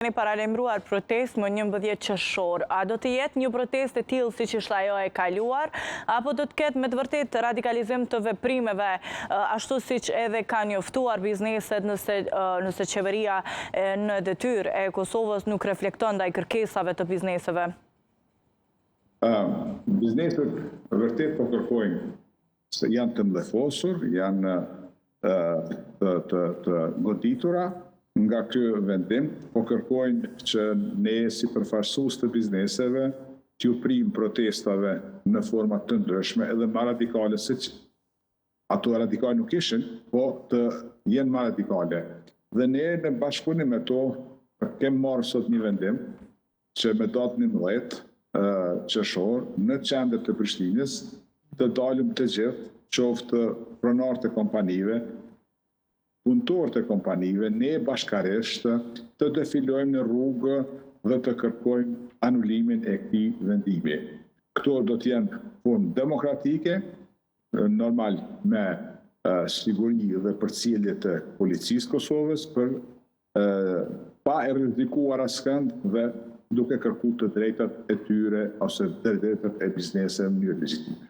Keni paralajmëruar protestë më 11 qershor. A do të jetë një protestë e tillë siç ishte ajo e kaluar, apo do të ketë me të vërtetë radikalizim të veprimeve, ashtu siç edhe kanë njoftuar bizneset nëse, nëse qeveria në detyrë e Kosovës nuk reflekton ndaj kërkesave të bizneseve? Bizneset vërtet po kërkojnë se janë të mllefosur, janë të, të, të goditura nga ky vendim, po kërkojnë që ne si përfaqësues të bizneseve t'ju prijmë protestave në forma të ndryshme edhe më radikale se që ato radikale nuk ishin, po të jenë më radikale. Dhe ne në bashkëpunim me to kem marrë sot një vendim që me datë 11 qershor në qendër të Prishtinës të dalim të gjithë, qoftë pronarët e kompanive, punëtorët e kompanive, ne bashkarisht të defilojmë në rrugë dhe të kërkojmë anulimin e këtij vendimi. Këto do të jenë formë demokratike, normal me siguri dhe përcjellje të policisë Kosovës për pa e rrezikuar askënd dhe duke kërku të drejtat e tyre ose të drejtat e bizneseve në mënyrë legjitime.